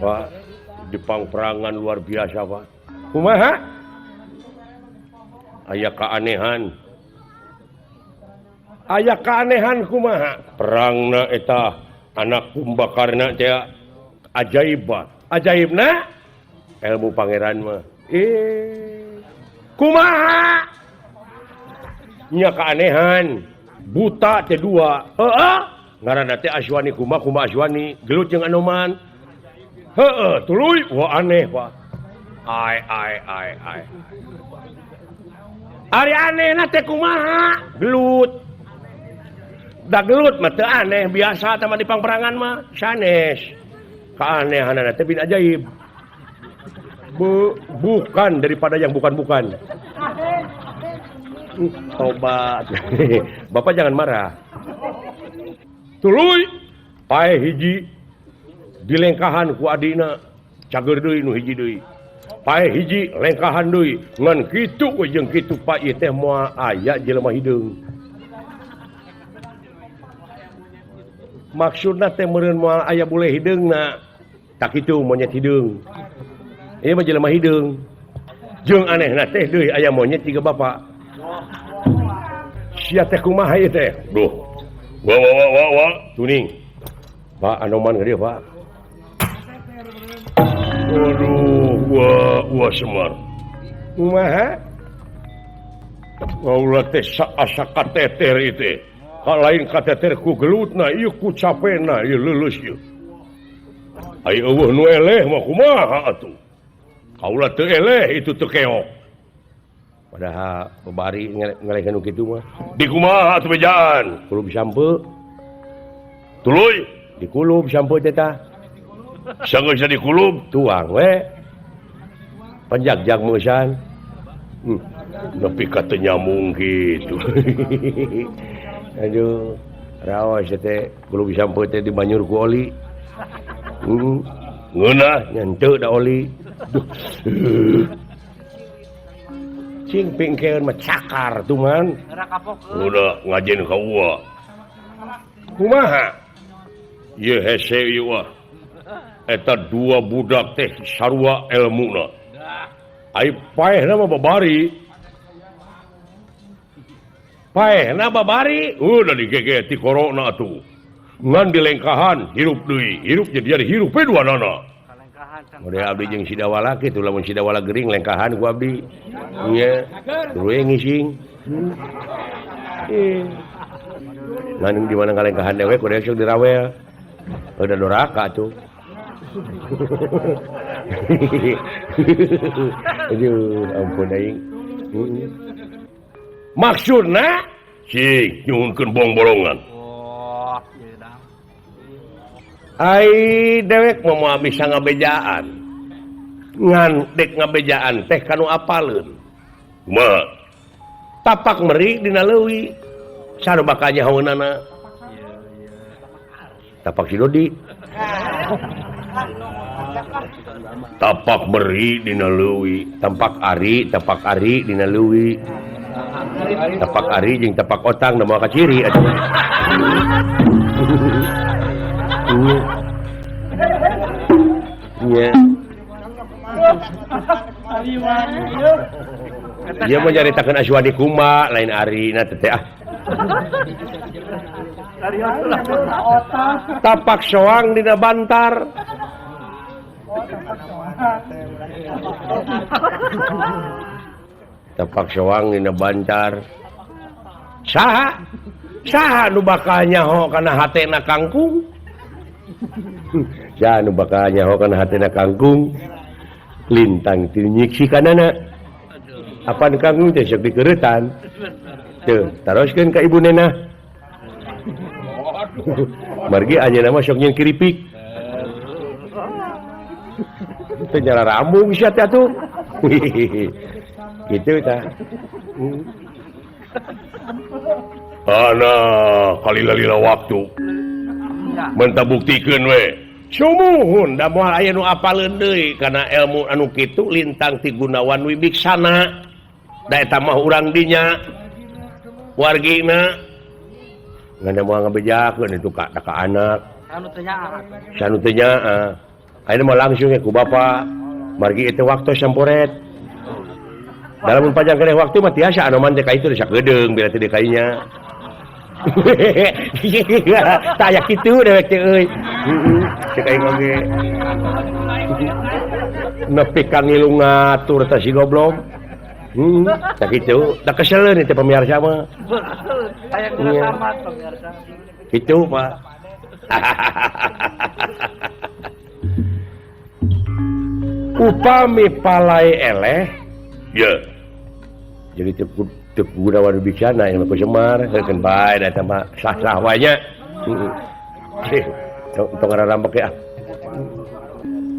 Wah, Jepang perangan luar biasa, Pak. Kumaha? Aya keanehan. Aya keanehan kumaha? Perangna eta anak Kumbakarna teh ajaib, Pak. Ajaibna ilmu pangeran mah. Kumaha? Nya keanehan. Buta teh dua. Heeh. Ngaranna teh Aswani Kuma, Kuma Aswani, gelut jeung Anoman. Heeh, tuluy. Wah aneh, Pak. Ai ai ai ai. Ari anehna teh kumaha? Gelut. Da gelut mah teu aneh, biasa teh mah di pangperangan mah sanes. Keanehanana teh bin ajaib. Bukan daripada yang bukan-bukan. Tobat. Bapak jangan marah. Tuluy pae hiji dilengkahan ku adina cager deui nu hiji deui. Pae hiji lengkahan deui ngan kitu we jeung kitu pa ieu teh moal aya jelema hideung. Maksudna teh meureun moal aya bule hideungna. Tak kitu monyet hideung. Ieu mah jelema hideung. Jeung anehna teh deui aya monyet jiga bapak. Sia teh kumaha ieu teh? Duh. Wah wah wah wah wah tuning. Pak Anoman ka dieu, Pak. Aduh, wah wah Semar. Kumaha? Kaula teh saasa kateter ieu teh. Ka lain kateter ku gelutna, ieu ku capena, ieu leuleus ieu. Ai eueuh nu eleh mah kumaha atuh? Kaula teu eleh itu teu keok. Padahal babari ngelehkeun nu kitu mah. Di kumaha atuh bejaan? Kulub sampe. Tuluy dikulub sampe teh tah. Sanggeus dikulub tuang we. Panjagjag meusan. Nepi ka teu nyambung kitu. Aduh, raos teh kulub sampe teh dibanyur ku oli. Ngeunah nyentuh da oli. Duh. Cing pingkeun mah cakar tuman. Udah ngajen ka uwa. Kumaha? Ieu hese ieu wah. Eta dua budak teh sarua elmuna. Ai paehna mah babari. Paehna babari, udah digege ti corona atuh. Ngan dilengkahan hirup deui, hirup jadi hirup we duanana. Model abdi jeung si Dawala kitu lamun si Dawala gering lengkahan ku abdi. Nya, tuluy ngising. Ngan di mana ngalengkahan dewek kudu sok dirawel. Udah doraka tuh. Aduh, ampun aing. Maksudna cing nyuhunkeun bong-bolongan. Ai dewek mah moal bisa ngabejaan. Ngan dek ngabejaan teh kanu apaleun. Kumaha? Tapak meri dina leuwi. Saru bakal nyahoeunana. Tapak si Dodi. Tapak meri dina leuwi, tampak ari dina leuwi. Tapak ari jeung tapak otang da moal kaciri atuh. Nya. Dia mau nyaritakeun Aswadi kuma lain ari na teh ah. Tapak soang dina bantar. Tapak soang dina bantar. Saha? Saha nu bakal nyaho kana hatena kangkung? Saha nu bakal nyaho kana hatena kangkung? Lintang ti nyiksi kanana. Apan kangkung teh sok dikeureutan. Teu, taroskeun ka ibu nena. Margi anjeunna mah sok nyeun kiripik. Teu nyala rambung sia teh atuh. Kitu tah. Ana kalila-lila waktu. Menta buktikeun we. Sumuhun da moal aya nu apaleun deui kana ilmu anu kitu lintang ti Gunawan Wibiksana. Da eta mah urang dinya. Wargina ngan moal ngabejakeun itu ka anak. Anu teu nyaah. Sanu teu nyaah. Ayeuna mah langsung ku bapa. Margi itu waktu samporet. Dalam panjang keneh waktu mah tiasa anoman teh ka itu sakedeung bila teu kainya. Tah aya kitu dewek teh euy. Heeh, cek aing oge. Nepi ka ngilu ngatur teh si goblok. Tah kitu, da keseleun teh pemirsa mah. Aya guna tamat pemirsa. Kitu, Pak. Upami palai eleh, ya. Jadi teu Gunawan Wibiksana yang ku Semar, heukeun bae da eta mah sah-sah wae nya. Heeh. Tong rarambek ya.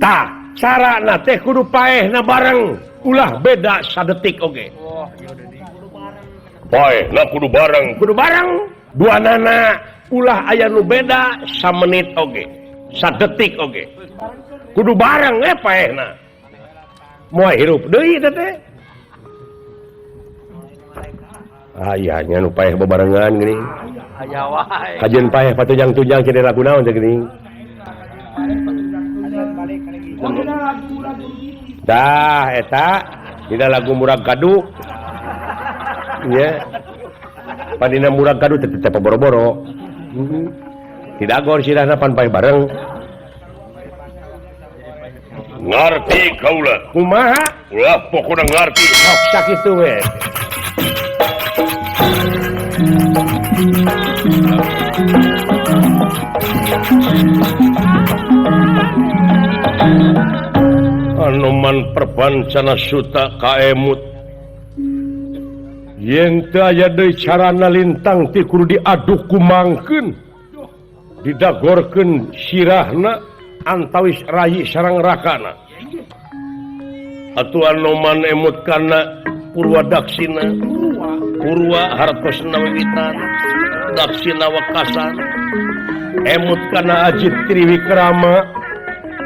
Tah, carana teh kudu paehna bareng, ulah beda sadetik oge. Paehna kudu bareng, kudu bareng. Duanana ulah aya nu beda samenit oge, sadetik oge. Kudu bareng paehna. Moal hirup deui teh teh. Aya nya nu paeh bebarengan geuning. Aya wae. Kajeun paeh patujang-tujang cenah lagu naon teh geuning. Tah eta dina lagu murag kadu. Nya. Pan dina murag kadu teh teh boro-boro. Tidak sirahna pan paeh bareng. Ngarti kaula. Kumaha? Ulah pokona ngarti. Sok sakitu we. Anoman perbancana suta kaemut yen teu aya deui carana lintang ti kudu diaduk kumangkeun didagorkeun sirahna antawis rayi sareng rakana. Atuh Anoman emut kana Purwa Daksina, Purwa hartosna wiwitan, Daksina wekasan, emut kana Ajit Triwikrama,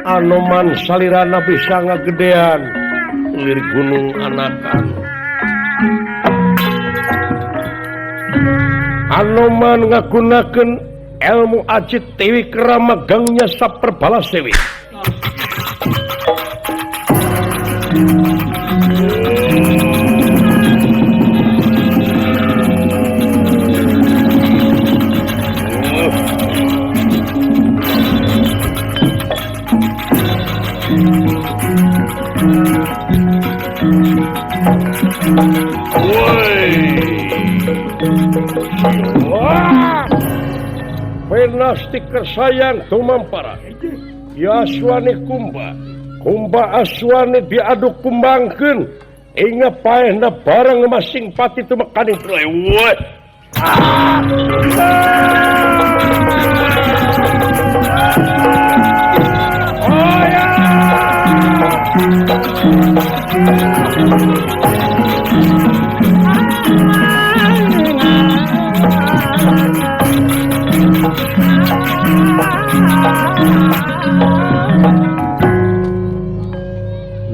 Anoman salirana bisa ngagedean lir gunung anakan. Anoman ngagunakeun ilmu Ajit Triwikrama gangnya saperbala sewi. Woi. Penasti kersayang tumampara. Ya Aswani Kumba. Kumba Aswani diaduk kumbangkeun. Inga paehna bareng masing pati tumekaning lewat. Oh ya.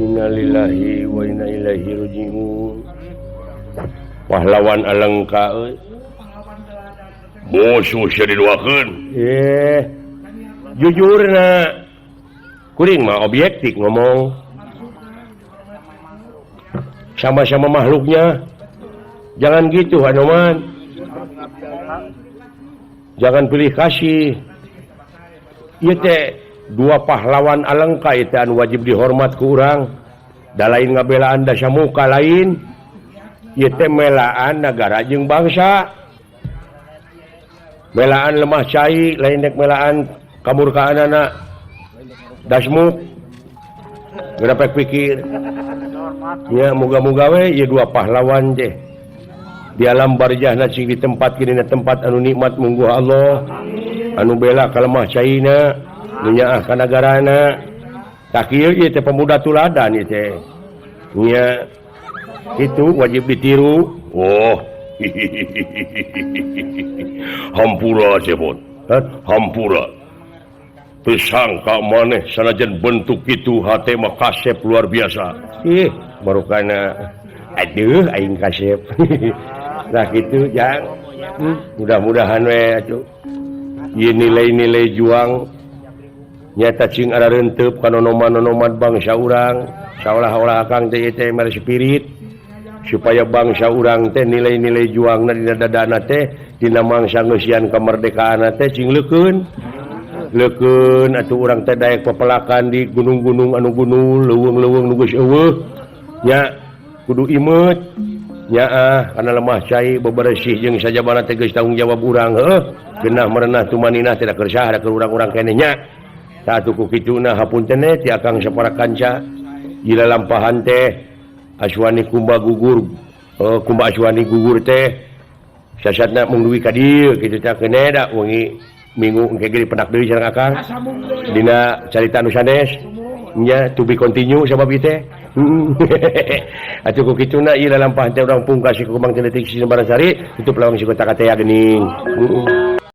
Innalillahi wa inna ilaihi raji'un. Pahlawan alengka euy. Musuh sia diduakeun. Jujurna kuring mah objektif ngomong. Sama-sama makhluknya. Jangan gitu Hanoman. Jangan pilih kasih. Ieu teh dua pahlawan alengka ieu teh anu wajib dihormat ku urang. Da lain ngabelaan da samuka lain. Ieu teh melaan nagara jeung bangsa. Melaan lemah cai lain dek melaan kamurkaanana. Dasmuk. Geura pikir. Ya moga-moga we ieu dua pahlawan teh. Di alam barzahna sing ditempatkeun dina tempat anu nikmat mungguh Allah. Anu bela ka lemah caina, nu nyaah ka nagarana. Tah kieu ieu teh pemuda tuladan ieu teh. Nya itu wajib ditiru. Oh. Hampura cepot. Hampura. Teu sangka maneh sanajan bentuk kitu hate mah kasep luar biasa. Ih, barukana aduh aing kasep. Nah kitu jang. Mudah-mudahan we atuh. Ieu nilai-nilai juang nyata cing ararenteup ka nonoman-nonoman bangsa urang, saolah-olah akang teh teh mere spirit supaya bangsa urang teh nilai-nilai juangna dina dadana teh dina mangsa ngeusian kemerdekaan teh cing leukeun. Leukeun atuh urang teh daek pepelakan di gunung-gunung anu gunung leuweung-leuweung nu geus eueuh nya kudu imeut nyaah kana lemah cai beberesih jeung sajabana teh geus tanggung jawab urang heuh genah merenah tumaninah teh da keur saha da keur urang-urang keneh nya tah atuh ku kituna hapunten ti akang sapara kanca gila lampahan teh Aswani Kumba gugur Kumba Aswani gugur teh sasatna mung dugi ka dieu kitu teh keneh da wengi minggu engke ge dipendak deui sareng akang dina carita anu sanes nya to be continue sabab ieu teh. Atuh ku kituna ieu lalampahan teh urang pungkas ku Kembang Detik Sari tutup lawang si kota katea geuning.